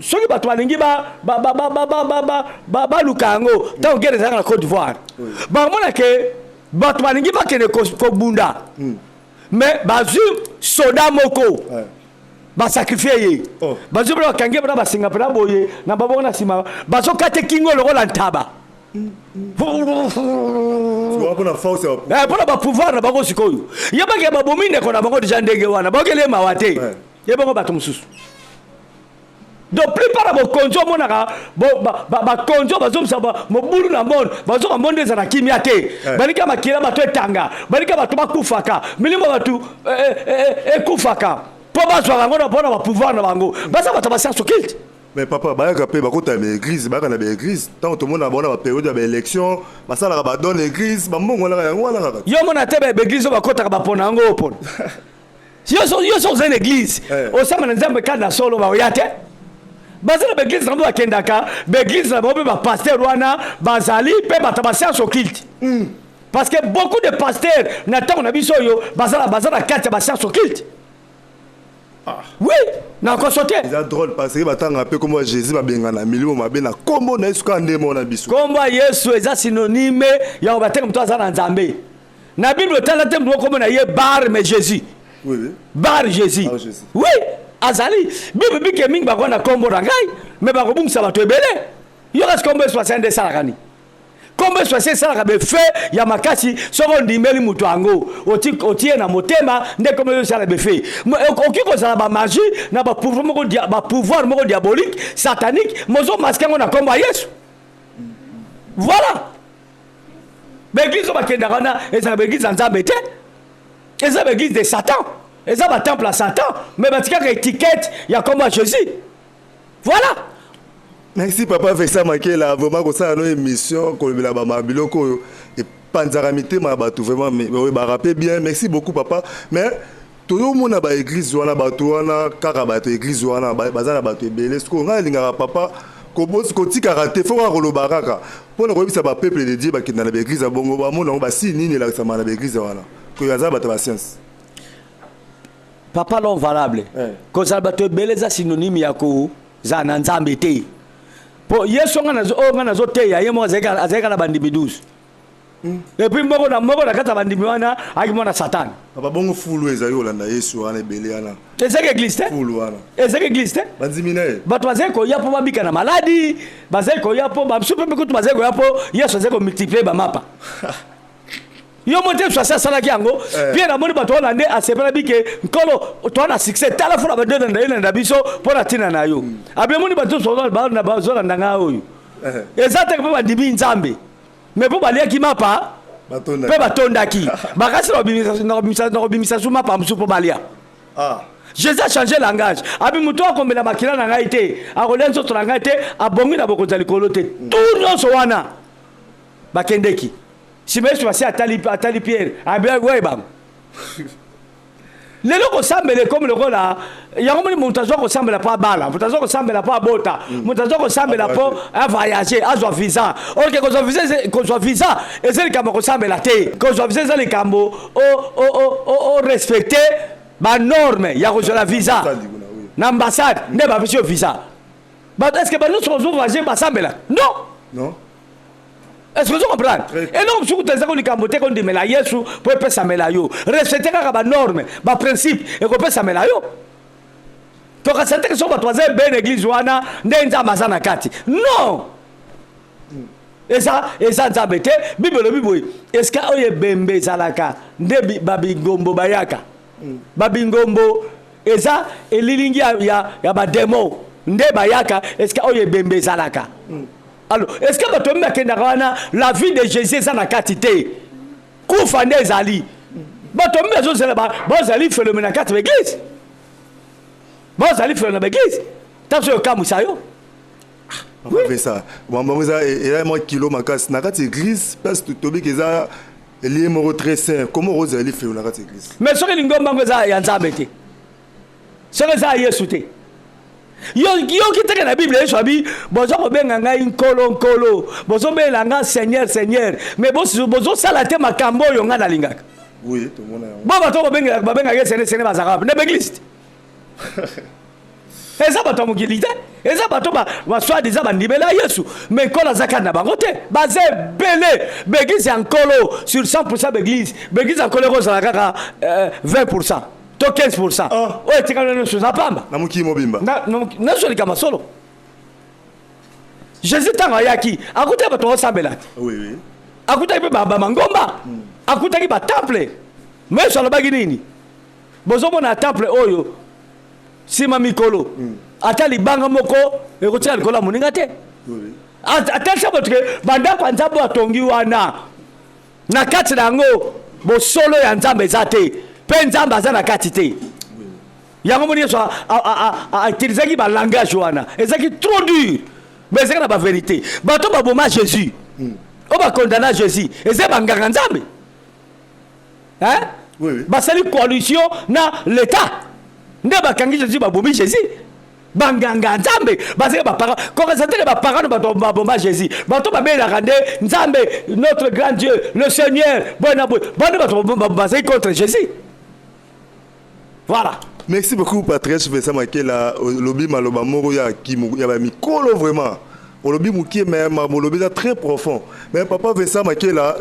Soki bato balingi baluka yango, ntango guerre ezalaka na Côte d'Ivoire, bamona ke bato balingi bakende kobunda, mais bazwi soda moko, basacrifie ye. Bazwi mpena, bakangi ye mpena basinga mpena boye na baboko na nsima, bazokata kingo lokola ntaba. Mpona force ya Mpona bapouvoir na bango. Sikoyo ye bake babomi ndeko na bango déjà ndenge wana, bakele mawa te. Ye bango bato mosusu. Donc plupart ya bokonzi omonaka, bakonzi oyo bazomisa mobulu na monde, bazoka monde eza na kimia te. Balika makila bato etanga, balika bato bakufaka, milimo bato ekufaka mpo bazwaka yango na mpona bapouvoir na bango. Baza bato bascience occulte. Mais papa, bayaka mpe bakota na baéglise, bayaka na baéglise ntango tomona bango na bapériode ya baélection, basalaka badon na église, bambongo wana yango wana kaka. Yo mona te, baéglise oyo bakotaka, bapona yango opona. Yo so oza na église, osamba na Nzambe kaka na solo, baoya te. Baza na baéglise na bango, bakendaka baéglise na bango mpe bapasteur wana bazali mpe bato ya bascience occulte, parce que beaucoup de pasteurs na ntango na biso oyo baza na kati ya bascience occulte. Oui, nakoso te. Eza drôle parce que batanga mpe kombo ya Jésus, babengana milimo mabe na kombo na Yesu kaka nde moko na biso. Kombo ya Yesu eza synonyme ya kobateka moto aza na Nzambe. Na Bible otala te moto kombo na ye Bar mais Jésus. Bar Jésus. Bar Jésus. Oui, azali Bible bike mingi bako na kombo na ngai, mais bakobungisa bato ebele. Yo kasi kombo Yesu asi nde esalaka nini? Kombo Yesu asi esalaka befe ya makasi. Soki ondimeli moto yango, otie na motema nde kombo Yesu esala befe. Okoki kozala bamagie na bapouvoir moko diabolique, satanique, mozomasquer yango na kombo ya Yesu. Voilà, baéglise oyo bakendaka wana ezalaka baéglise ya Nzambe te, eza baéglise de Satan, eza batemple ya Satan, mais batikaka étiquette ya kombo ya Jésus. Voilà. Merci, papa Vincent Makela. Vraiment, kosala no émission, kolobela bama biloko oyo epanzaka mitema ya bato, vraiment oyo barappe bien. Merci beaucoup, papa. Mais tozomona baéglise wana, bato wana kaka, bato église wana baza na bato ebele. Sikoyo ngai alingaka, papa, kotikaka te, fo kaka koloba kaka mpona koyebisa bapeuple de Dieu bakenda na baéglise ya bongo, bamona yango basi nini elakisama na baéglise wana. Aza bato ya science. Papa, l'homme valable, kozala bato ebele eza synonyme ya kozala na Nzambe te. Mpo Yesu oyo nga nazoteya, ye moko azalaki na bandimi 12, et puis moko na moko na kati ya bandimi wana ayaki mwana Satane. Papa, bongo fulu ezali kolanda Yesu wana ebele wana? Ezalaki église te. Fulu wana? Ezalaki église te. Bandimi na ye? Bato bazali koya mpo babika na maladi, bazali koya mpo bamosusu mpe kutu bazali koya mpo Yesu azali komultiplier bamapa. Yo mo te, Yesu asi asalaki yango. Pierre amoni bato wana nde asepela bike: "Nkolo, toa na succès, tala fula bato biso mpo na ntina na yo." Abi omoni bato nyonso bazolanda ngai oyo, eza te mpo bandimi Nzambe, mais mpo baliaki mapa mpe batondaki bakasi na kobimisa su mapa mosusu mpo balia. Jésus a changé langage. Abi moto akomela makila na ngai te, akolia nzoto na ngai te, abongi na bokonzi ya likolo te. Tu nyonso wana bakendeki nsima. Yesu asi atali Pierre, abi oye bango. Lelo kosambela ekomi lokola yango moni: moto azwa kosambela mpo abala, moto azwa kosambela mpo abota, moto azwa kosambela mpo avoyage, azwa visa. Ok, kozwa visa eza likambo ya kosambela te. Kozwa visa eza likambo orespecte banorme ya kozwela visa na ambassade nde bapesi yo visa. Bato, est ce que bato nyonso bazovoyage basambela? Non. Non. Est ce que ozo comprendre? Eloko mosuku to eza ko likambo te kondimela Yesu mpo epesamela yo. Respecte kaka banorme, baprincipe, ekopesamela yo. Tokasa teke soki bato baza ebele na église wana nde Nzambe aza na kati. Non, eza Nzambe te. Bible elobi boye: esika oyo ebembe ezalaka nde babingombo bayaka. Babingombo eza elilingi ya bademo nde bayaka esika oyo ebembe ezalaka. Alors, est ce que bato omi bakendaka wana, la vie de Jésus eza na kati te, kufa nde ezali. Bato omi bazozela, bazali phénomène na kati ba église, bazali phénomène na baéglise. Ntango soki okamwisa yo. Oui. Ça bango eza mwa kilo makasi na kati église, place tobiki eza elie moko très saint. Comment ozali lifelo na kati église? Mais soki lingomba yango eza ya Nzambe te, soki eza ya Yesu te, yoki teke na Bible Yesu abi: "Boza kobenga ngai Nkolo, Nkolo, bozobelela nga Seigneur, Seigneur, mais bozosala te makambo oyo ngai nalingaka." Oui, tomona yango. Bo bato babengaka Seigneur, Seigneur, bazalaka wapi? Na baeglise te. Eza bato ya mokili te, eza bato basoi-disant bandimela Yesu, mais Nkolo aza kati na bango te. Baza ebele. Baeglise ya Nkolo, sur 100 baeglise, baeglise ya Nkolo ekozala kaka 20 to 15. Oyo etikali nyonso eza pamba. Na mokili mobimba? Nyonso likambo solo. Jésus ntango ayaki, akutaki bato bazosambela te. Akutaki mpe bamangomba, akutaki batemple. Mais Yesu alobaki nini? "Bozomona temple oyo, nsima mikolo ata libanga moko ekotika likolo ya moninga te." Atalisa bato ke bandako ya Nzambe oyo atongi wana, na kati na yango bosolo ya Nzambe eza te, mpe Nzambe aza na kati te. Yango moni Yesu autilisaki balangage wana, ezalaki trop dur, mais ezalaki na bavérité. Bato baboma Jésus, oyo bakondana Jésus, eza banganga Nzambe, hein? Oui. Basali coalition na l'État nde bakangi Jésus, babomi Jésus. Banganga Nzambe bazali baparent kokasa teke baparent no bato baboma Jésus. Bato babelaka nde Nzambe, notre grand Dieu, le Seigneur, boye na boye, bande bato bazali contre Jésus. Voilà. Merci beaucoup, Patrice Vincent Makela. Olobi maloba moko ya ya bamikolo vraiment. Olobi mokie, mais olobi eza très profond. Mais papa Vincent Makela,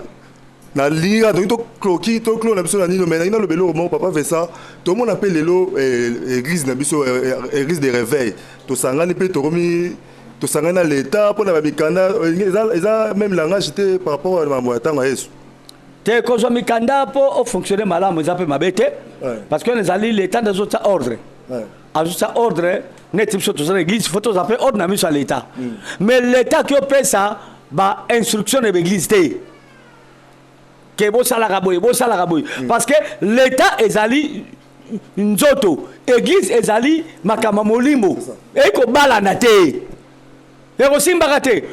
nalingi kaka toki tokloki toklo na biso na nino, mais nalingi naloba eloko moko. Papa Vincent, tomona mpe lelo église na biso, église de réveil, tosangani mpe tokomi tosangani na l'État mpona bamikanda. Eza même langage te par rapport à makambo ya ntango ya Yesu. Te, kozwa mikanda mpo ofonctionne malamu eza mpe mabe te, parce que ezali l'État nde azotia ordre. Azotia ordre neti biso toza na église, faut toza mpe ordre na miso ya l'État. Mais l'État aki opesa bainstruction na baeglise te ke bosalaka boye, bosalaka boye, parce que l'État ezali nzoto, église ezali makambo ya molimo. Ekobalana te, ekosimbaka te,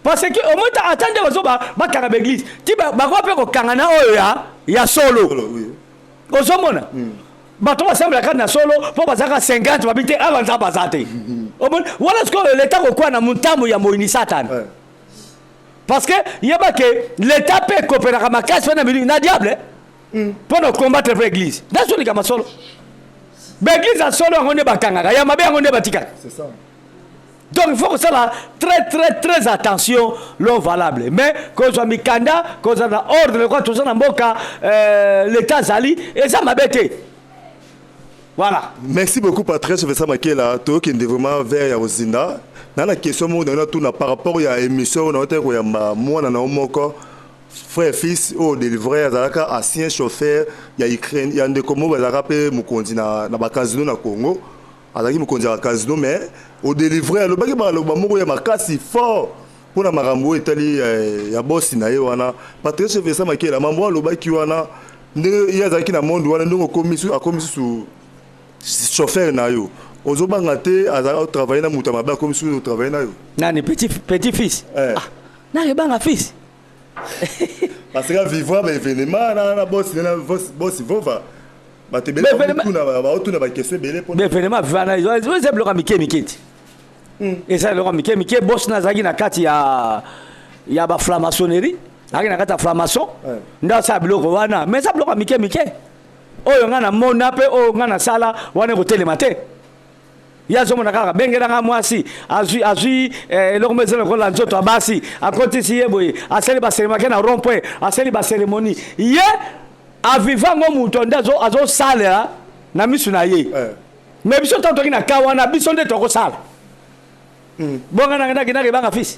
parce que omoi ata nde bazo bakanga baeglise ti bakoka mpe kokanga na oyo ya solo. Ozomona bato basambelaka na solo mpo bazalaka 50, babi te awa Nzambe aza te. Omoni wana sikoyo leta kokwea na motambo ya moyini Satana, parce que yeba ke leta mpe ekopelaka makasi mpe na miliki na diable. Mpo na combattre mpe église, nazolika masolo. Baeglise ya solo yango nde bakangaka, ya mabe yango nde batikaka. Donc il faut kosala très très très attention. L'homme valable, mais kozwa mikanda, kozwa na ordre kwa toza na mboka, l'état azali, eza mabe te, voilà. Merci beaucoup, Patrice Vincent Makela. Tokende vraiment vers ya kozinda na question moko na tuna par rapport ya émission oyo naotaki koyamba mwana na yo moko, frère fils oyo délivré, azalaka ancien chauffeur ya Ukraine, ya ndeko moko azalaka mpe mokonzi na bacasino na Congo, azalaki mokonzi ya bacasino. Mais odélivre, alobaki baloba moko ya makasi fort mpona makambo oyo etali ya bosi na ye wana. Patrice Vincent Makela, mambo alobaki wana, ndenge ye azalaki na monde wana, ndenge akomi susu chauffeur na yo, ozobanga te azalaka otravaille na moto ya mabe, akomi susu otravaille na yo? Nani? Petit fils? Eh. Ah, nakebanga fils? Parce que vivre baévénement na bosi, na bosi vova, bato ebele baotuna baquestion ebele. Baévénement wana eza biloko ya mike mike ti, eza biloko ya mike mike. Bosi na azalaki na kati ya bafranc-maçonnerie, azalaki na kati ya franc-maçon, nde asala biloko wana. Mais eza biloko ya mike mike oyo ngai namona mpe oyo ngai nasala wana, ekotelema te. Ye azomona kaka bengelanga mwasi, azwi eloko mo eza lokola nzoto ya basi, akotisi ye boye, asali bacérémonie, ake na rond point, asali bacérémonie. Ye aviva ngo, moto nde azosalela na misu na ye. Mais biso ntango toki na ka wana, biso nde tokosala bonga. Nakebanga fils?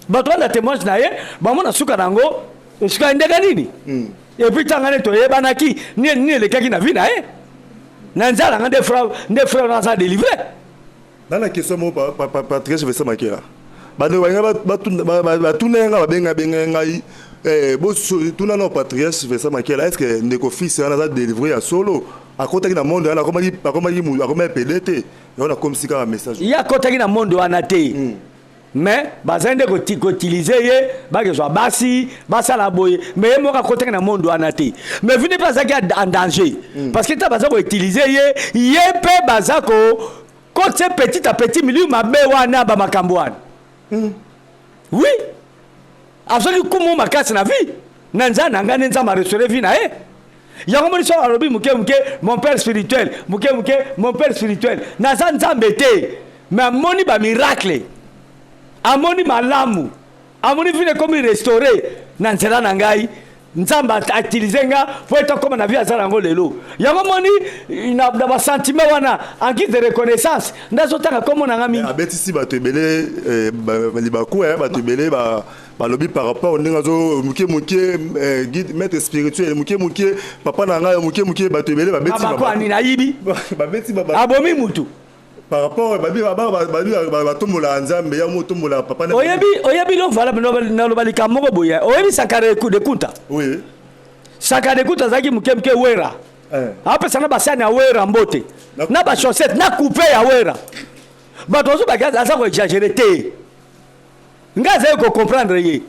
Bato banda témoignage na ye, bamona suka na yango esika ndenge nini. Et puis ntango nde toyebanaki nini elekaki na vie na ye na nzala nga, nde frère wana aza délivré. Na question moko, Patrice Vincent Makela, bandeko balinga batuna ye nga, babenga benga ngai, tuna na Patrice Vincent Makela: est ce que ndeko fils wana aza délivré ya solo? Akotaki na monde wana, akomaki pédé te? Yango nakomisi kaka message. Ye akotaki na monde wana te, mais bazali nde koutiliser ye, bakezwa basi, basala boye. Mais ye moko akotaki na monde wana te. Mais vini mpe azalaki en danger, parce que ntango baza koutiliser ye, ye mpe baza kokotia petit à petit milieu mabe wana, bamakambo wana. Oui, azwaki kumu makasi na vie na nzambe na ngai, nde Nzambe arestaurer vie na ye. Yango moni so alobi moke moke: "Mon père spirituel", moke moke: "Mon père spirituel". Naza Nzambe te, mais amoni bamiracle, amoni malamu, amoni vie ekomi restauré na nzela na ngai. Nzambe autiliser nga po ete akóma na vie aza yango lelo. Yango moni na basentiment wana, en guise de reconnaissance, nde azotanga kombo na nga mingi. Abetisi bato ebele libaku, bato ebele balobi par rapport ndenge azo moke moke guide, maître spirituel, moke moke papa na ngai, moke moke bato ebele babeti. Ani nayibi? Babeti. Abomi mutu? Par rapport babi batombola Nzambe ya motombola papa. Oyebi lo valable, naloba likambo moko boye. Oyebi Sankara de Kunta? Oui. Sankara de Kunta azalaki moke moke Wera, apesa na basani ya Wera mbote, na bachaussette, na coupe ya Wera. Bato bazobaki aza koexagérer te. Ngai azali kocomprendre ye,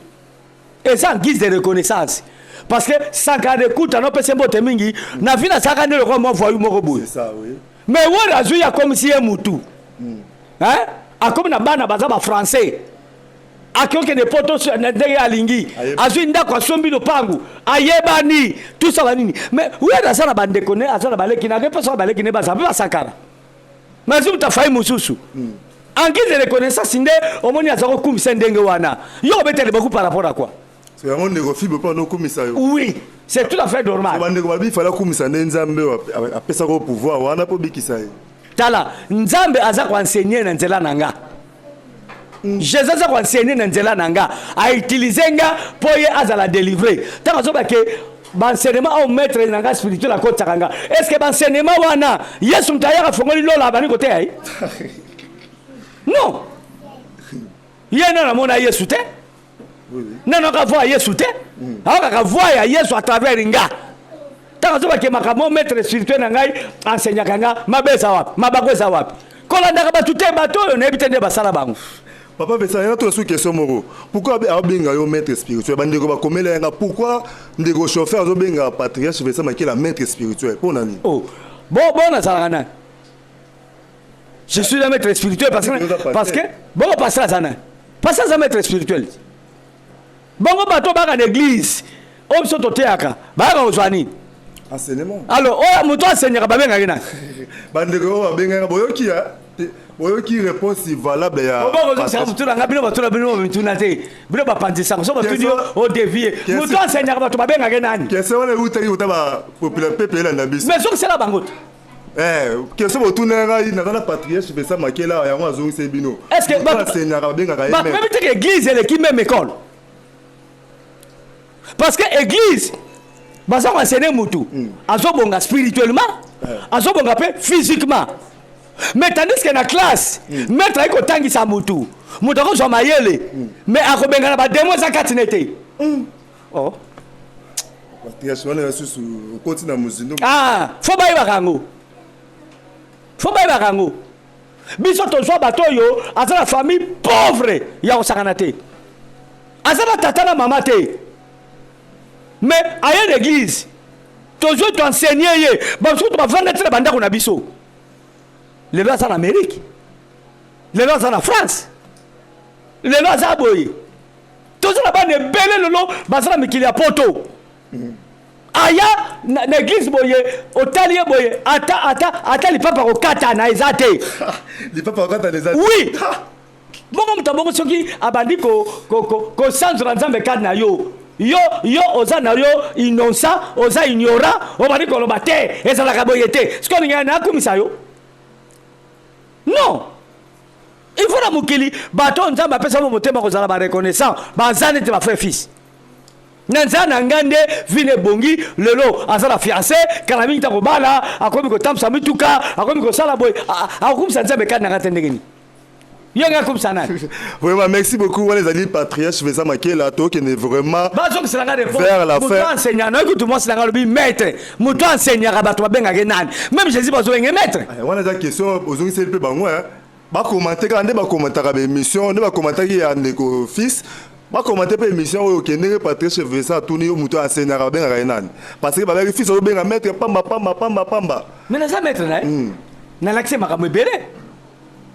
eza en guise de reconnaissance, parce que Sankara de Kunta nopesa mbote mingi na vi nasalaka nde lokola mwa voyou moko boye. Mais Wera azwi, akomisi ye mutu, akomi na bana baza bafrançais, akokende poto ndenge alingi, azwi ndako, asombi lopangu, ayebani, tout ça banini. Mais Wera aza na bandeko ne, aza na baleki na mpe soka baleki ne baza mpe basakara, mais azwi moto afai mosusu en guise de reconnaissance, nde omoni aza kokumisa ndenge wana. Yo obetele beaucoup par rapport à quoi? Yango ndeko fibe mpo anokumisa yo. Oui, c'est tout à fait normal. Bandeko babi fala akumisa nde Nzambe oyo apesaka pouvoir wana mpo bikisa ye. Tala, Nzambe aza koenseigner na nzela na nga, Jésus aza koenseigner na nzela na nga, autiliser nga mpo ye azala délivré. Ntango azobake baenseignement oyo maître na nga spirituel akotisaka nga, est ce que baenseignement wana, Yesu moto ayaka, afongoli lola, abandi koteya ye? Non, ye nano amona Yesu te, nano aka voix ya Yesu te, aokaka voix ya Yesu à travers nga. Ntango azobake makambo maître spirituel na ngai enseignaka nga, mabe eza wapi? Mabako eza wapi? Kolandaka bato te, bato oyo nayebi te nde basala bango. Papa Vincent, yana tuna su question moko: pourquoi abenga yo maître spirituel? Bandeko bakomela yanga: pourquoi ndeko chauffeur azobenga patriarche Vincent Makela maître spirituel? Mpo na nini? Oh, bon, nazalaka nani? Je suis un maître spirituel parce que bongo pasteur aza nani? Pasteur aza maître spirituel. Bongo bato baka na église, Oyo biso toteyaka, bayaka kozwa nini? Enseignement. Alors oyo moto enseignaka, babengaki nani? Bandeko oyo babengaka, boyoki ya boyoki réponse valable ya Obokozongisa motu na nga. Bino batuna, bino mituna te, bino bapanzisango so batuni yo odévier. Moto enseignaka bato, babengaki nani? Question wana eutaki kota bapopula pepe elanda biso. Mais sokisela bango te. Question botuna ngai, naza na patriarche Vincent Makela, yango azongisi bino. Est-ce que Moto enseignaka, babengaka ye bato maître. Bayebi te ke église eleki même école, parce que église baza koenseigner mutu, azobonga spirituellement, azobonga mpe physiquement. Mais tandis que na classe, maître ayi kotangisa mutu, mutu akozwa mayele, mais akobengana badémons eza kati ne te. Oh. Patriarche wana lisusu okoti na mozindo. Ah, faut bayebaka yango, faut bayebaka yango. Biso tozwa bato oyo aza na famille pauvre ya kosakana te, aza na tata na mama te, mais aye na église, tozwi toenseigner ye. Bamosuku to bavanda te na bandako na biso. Lelo aza na Amérique, lelo aza na France, lelo aza boye. Toza na bana ebele lelo baza na mikili ya poto. Aya na église boye, otali ye boye, ata lipapa kokatana eza te. Lipapa kokatana eza te. Oui, bongo moto bongo soki abandi kosanzola Nzambe kati na yo, yo oza na yo innocent, oza ignorant, obandi koloba te, ezalaka boye te. Soki olingi nakumisa yo, non, il faut na mokili bato oyo Nzambe apesa mo motema kozala bareconnaissant, baza neti bafrère fils na nzela na ngai. Nde vine ebongi. Lelo aza na fiancé, kala mingi ta kobala, akomi kotambwisa mituka, akomi kosala boye, akokumisa Nzambe kati na ngai te. Ndenge nini yo ngai akumisa nani? Vraiment, merci beaucoup. Wana ezali patriarche Vincent Makela. Tokende vraiment Bazongisela nga. Vers la Moto fin. Enseignant nayoki kutu mwasi na ngai alobi maître. Moto enseignaka bato, babengaka nani? Même Jésus bazobenge maître. Eh, wana eza question ozongiseli mpe bango, hein. Bakomante kaka nde bakomantaka baémission, nde bakomantaki ya ndeko fils, bakomante mpe émission oyo. Okendenge patriarche Vincent atuni yo, moto enseignaka, babengaka ye nani? Parce que babengaki fils, ozobenga maître pamba pamba pamba pamba. Mais naza maître na ye, nalakisi makambo ebele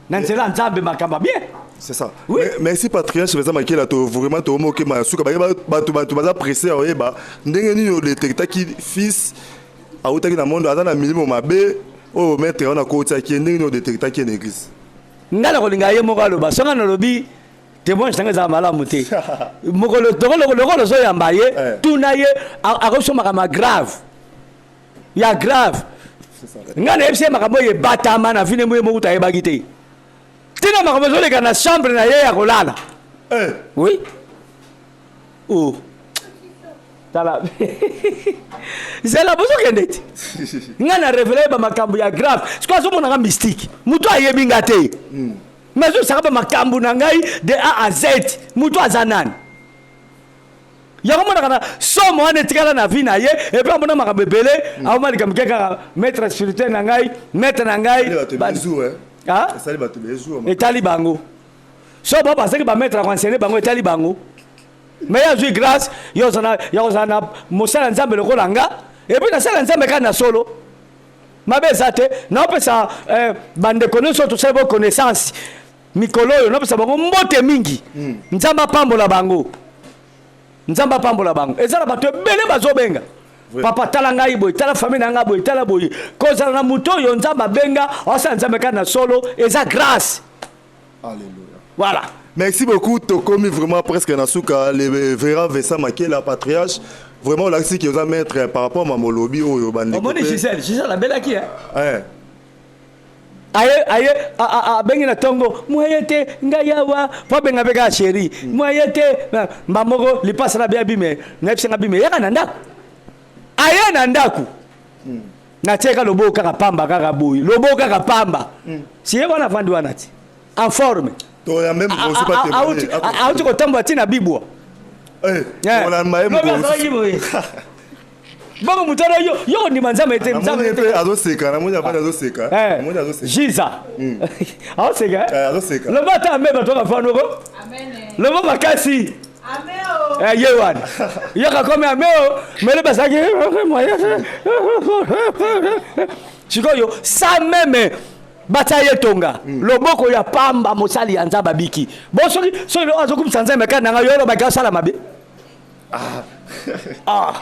na nzela ya Nzambe, makambo ya bien. C'est ça. Oui. Merci patriarche Vincent Makela. To vraiment toomokema ya suka. Bato baza pressé ya oyeba ndenge nini odétectaki fils autaki na monde, aza na milimo mabe oyo maître wana akotiaki ye. Ndenge nini odétectaki ye na église? Ngai na kolinga ye moko aloba. Songa nalobi, témoignage ntango ezala malamu te. Mokolo lokolo ozoyamba ye, tuna ye, akobiso makambo ya grave, ya grave. Ngai nayebisi ye makambo oyo ebatama na vine moye moko tayebaki te, ntina makambo ezoleka na chambre na ye ya kolala. Oui, oh. Tala, zela, bozokende te. Ngai na révéler ye bamakambo ya grave. Sikoyo azomonanga mystique, moto ayebi nga te, mais azosaka bamakambo na ngai de A à Z. Moto aza nani? Yango monaka na somo wana etikala na vie na ye. Et puis amona makambo ebele, amona likambo ke kaka maître spirituel na ngai, maître na ngai. Bato bezu, eh. Ah? Esali bato bezu. Etali bango. So bao bazalaki bamaître akoenseigner bango, etali bango. Mais ye azwi grâce ya kozala na mosala ya Nzambe lokola nga. Et puis nasala ya Nzambe kaka na solo, mabe eza te. Naopesa bandeko nyonso tosala bo connaissance mikolo oyo, naopesa bango mbote mingi. Nzambe apambola bango, Nzambe apambola bango. Eza na bato ebele bazobenga: "Papa, tala ngai boye, tala famille na ngai boye, tala boye." Kozala na moto oyo Nzambe abenga, aosala Nzambe kaka na solo, eza grâce. Alléluia. Voilà. Merci beaucoup. Tokomi vraiment presque na suka. Le Vera Vincent Makela, patriarche. Vraiment, olakisi ki oza maître par rapport à molobi oyo bandeko. Omoni Gisèle, Gisèle abelaki, hein? Aye abengi na ntongo, mwaye te, ngai awa po abenga mpe kaka chéri, mwaye te. Mba moko lipasa na bia bime, nayebisanga bime, yaka na ndako. Aye na ndako, natieka loboko kaka pamba, kaka boye, loboko kaka pamba. Si ye wana avandi wana ti en forme. To ya même mosusu pas témoigner. Auti kotambola ntina bibwa. Olamba ye. Lobi azalaki boye. Bongo moto wana, yo kondima Nzambe te? Nzambe mpe azoseka, namoni avandi azoseka. Namoni azoseka. Jiza aoseka. Azoseka. Loba ata ame, bato bafanoko, loba makasi. Ye wana yoka komi ame o mele bazalaki sikoyo sa même batia ye tonga loboko ya pamba, mosali ya Nzambe abiki. Bon, soki azokumisa Nzambe kati na ngai, yo olobaki asala mabe. Ah.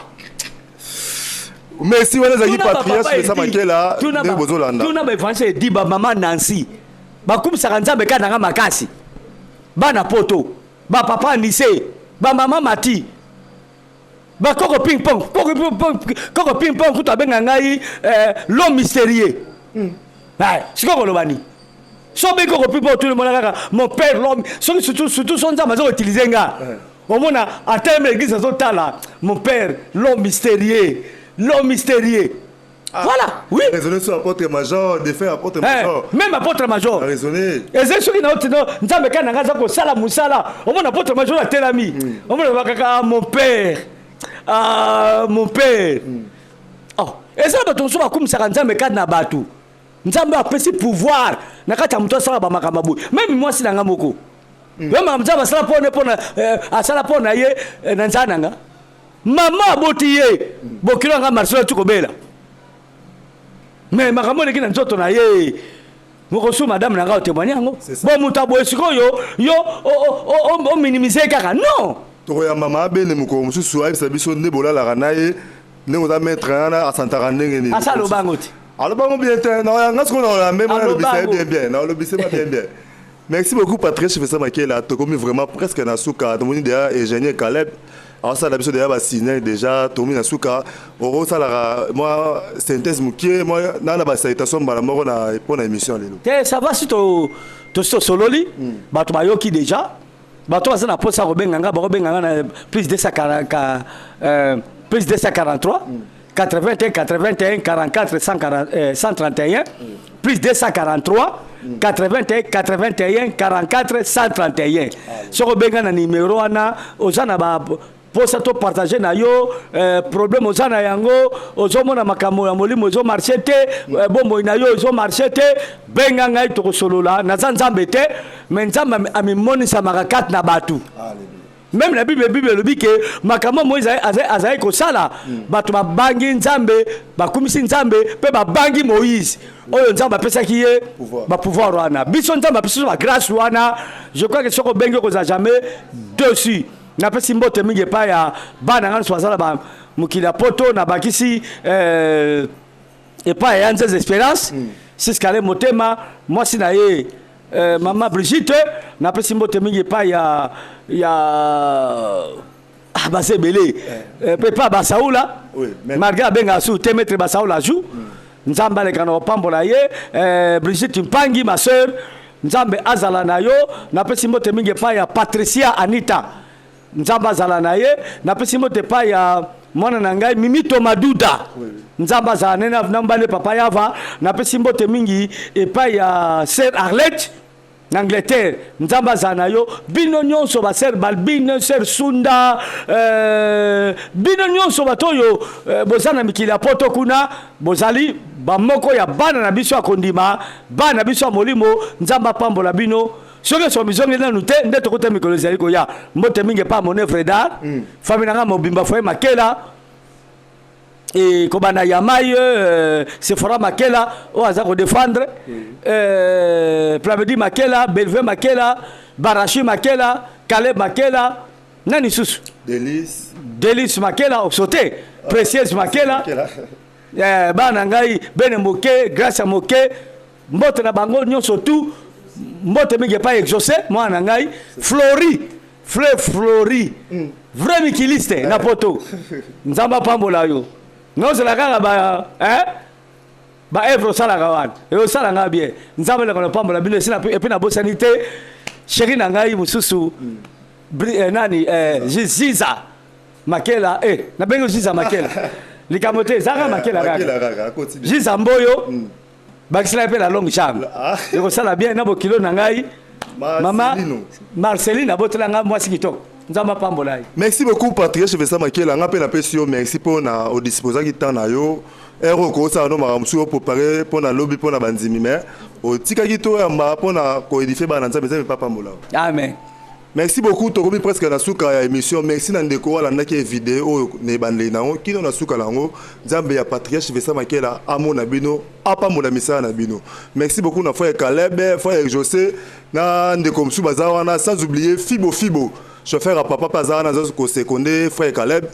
Merci, wana ezalaki patriarche Vincent Makela ndenge bozolanda. Tuna baevangeliste edi, bamama Nancy bakumisaka Nzambe kaka nanga makasi, bana poto, bapapa Anise, bamama Mati, bakoko ping pong, koko ping pong, koko ping pong kutu abenga ngai l'homme mystérieux. Sikoyo koloba nini? So obengi koko ping pong, otuni, omona kaka mon père l'homme. Soki surtout so Nzambe aza koutiliser nga, omona atelemi église, azotala mon père l'homme mystérieux, l'homme mystérieux. Voilà, oui. Raisonner sur apôtre major, défunt apôtre major. Même apôtre major. Raisonner. Ezali soki na otino Nzambe kaka na ngai aza kosala mosala, omona apôtre major atelami, omona kaka: "Ah, mon père, ah, mon père." Oh, eza na bato mosusu bakumisaka Nzambe kati na bato. Nzambe apesi pouvoir na kati ya moto asala bamakambo boye. Même mwasi na nga moko, yo makambo Nzambe asala mpona mpona asala mpo na ye na nzala na nga, mama aboti ye, bokilo ya nga Marcelo ati kobela, mais makambo eleki na nzoto na ye mokosu, madame na ngai otémoigne yango. Bon, moto aboye sikoyo, yo ominimize kaka, non. Tokoyamba maabene mokolo mosusu, ayebisa biso nde bolalaka na ye, ndenge oza maître wana, asantaka ndenge nini. Asa alobango te. Alobango bien te. Nga sikoyo naoyambe mona, alobisa ye bien bien, naolobisa ye bien bien. Merci beaucoup, Patrice Vincent Makela. Tokomi vraiment presque na suka. Tomoni déjà ingénieur Caleb aosala biso déjà basignal. Déjà tokomi na suka. Okosalaka mwa synthèse mokie, mwa na basalutation mbala moko na mpo na émission lelo. Te, ça va. Si tosi tosololi, bato bayoki déjà. Bato baza na mposa kobenga nga, bakobenga nga na plus 240, plus 243 81 81 44 140, 131, plus 243 81 81 44 131. Soki obenga na numero wana, oza na ba mposa topartage na yo problème oza na yango, ozomona makambo ya molimo ezomarche te, bomoi na yo ezomarche te, benga ngai, tokosolola. Naza Nzambe te, mais Nzambe amimonisamaka kati na bato. Même na Bible, Bible elobi ke makambo Moïse azali kosala, bato babangi Nzambe, bakumisi Nzambe mpe babangi Moïse oyo Nzambe apesaki ye bapouvoir wana. Biso Nzambe apesi biso bagrâce wana. Je crois que soki obengi, okozala jamais dessus. Napesi mbote mingi epai ya bana nga nyonso baza na mokili ya poto. Nabakisi epai ya Nzeze Espérance Siskale Motema, mwasi na ye mama Brigitte. Napesi mbote mingi epai ya baza ebele, mpe epai Basaula, malgré abengaka su te maître Basaula jou. Nzambe aleka na kopambola ye. Brigitte Mpangi, ma sœur, Nzambe azala na yo. Napesi mbote mingi epai ya Patricia Anita, Nzambe azala na ye. Napesi mbote epai ya mwana na ngai Mimito Maduda, Nzambe azala nene na mbane papa Yava. Napesi mbote mingi epai ya sœur Arlette na Angleterre, Nzambe azala na yo. Bino nyonso, basœur Balbine, sœur Sunda, bino nyonso bato oyo boza na mikili ya poto kuna, bozali bamoko ya bana na biso ya kondima, bana na biso ya molimo. Nzambe apambola bino. Soki eso mizongi nanu te, nde tokota mikolo ezali koya. Mbote mingi epa mon œuvre d'art, famille na nga mobimba, foyer Makela, e kobanda Yamai, Sephora Makela oyo aza kodéfendre, Plamedi Makela, Belve Makela, Barachi Makela, Caleb Makela, nani susu? Delis. Delis Makela osote, Précieuse Makela. Bana ngai bene moke, grâce ya moke, mbote na bango nyonso tu. Mbote mingi epai Exaucé, mwana na ngai Flori, Fleur Flori, vrai mikiliste na poto. Nzambe apambola yo. Nozela kaka ba hein? Ba œuvre osalaka wana osala nga bien. Nzambe eleka na bino esi. Et puis nabosani te chéri na ngai mosusu, nani, Ziza Makela. Nabengi Ziza Makela, likambo te, ezaka Makela kaka. Ziza Mboyo, bakisela mpe na longue jambe, ekosala bien na bokilo na ngai mama Marceline, abotela ngai mwasi kitoko. Nzambe apambola ye. Merci beaucoup, Patrice Vincent Makela. Nga mpe napesi yo merci mpo na odisposaki temps na yo. Ere okosala no makambo mosusu, oprépare mpo na lobi, mpo na bandimi, mais otikaki toyamba mpo na koédifie bana Nzambe. Nzambe papambola. Amen. Merci beaucoup. Tokomi presque na suka ya émission. Merci na ndeko oyo alandaki video oyo na ebandeli nango kino na suka na yango. Nzambe ya patriarche Vincent Makela amona bino, apambola misala na bino. Merci beaucoup na frère Caleb, frère José na ndeko mosusu baza wana, sans oublier Fibo Fibo. Chauffeur ya papa mpe aza wana, aza kosekonde frère Caleb.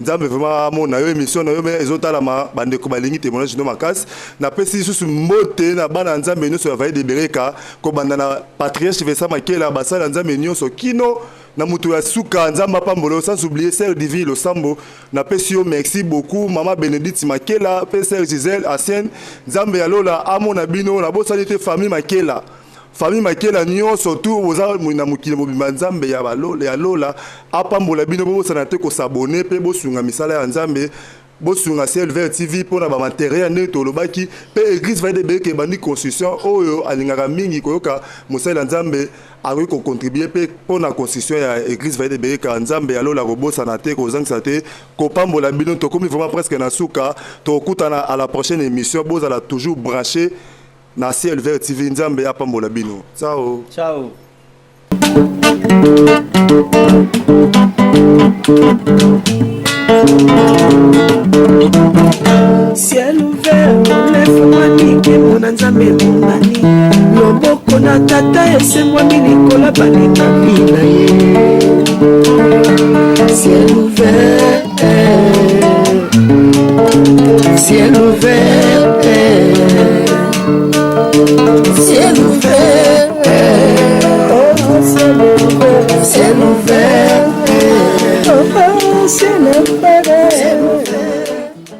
Nzambe vraiment amona yo. Émission na yo me ezotalama, bandeko balingi témoignage no makasi. Napesi lisusu mbote na bana ya Nzambe nyonso ya Vallée de Bereka, kobanda na patriarche Vincent Makela, basala ya Nzambe nyonso kino na moto ya suka. Nzambe apambola yo. Sans oublier sœur Divine Losambo, napesi yo merci beaucoup. Mama Bénédicte Makela mpe sœur Gisèle ancienne, Nzambe ya lola amona bino. Nabosani te famille Makela, famille Makela nyonso tu boza na mokili mobimba. Nzambe ya balola, ya lola apambola bino. Bobosana te kos'abonner mpe bosunga misala ya Nzambe, bosunga Ciel Vert TV mpona bamatériel ndenge tolobaki. Mpe église Vallée de Bereka ebandi construction. Oyo alingaka mingi koyoka mosali ya Nzambe akoki kocontribuer mpe mpona construction ya église Vallée de Bereka. Nzambe ya lola kobosana te, kozangisa te, kopambola bino. Tokomi vraiment presque na suka. Tokokutana à la prochaine émission. Bozala toujours branché na Ciel Vert TV. Nzambe apambola bino. Ciao. Ciao. Ciel ouvert efungwami, nkembo na Nzambe emonani, loboko na Tata esembwami likolo balingami na ye. Ciel ouvert, ciel ouvert, ciel ouvert, oh, ciel ouvert, ciel ouvert, oh, ciel ouvert.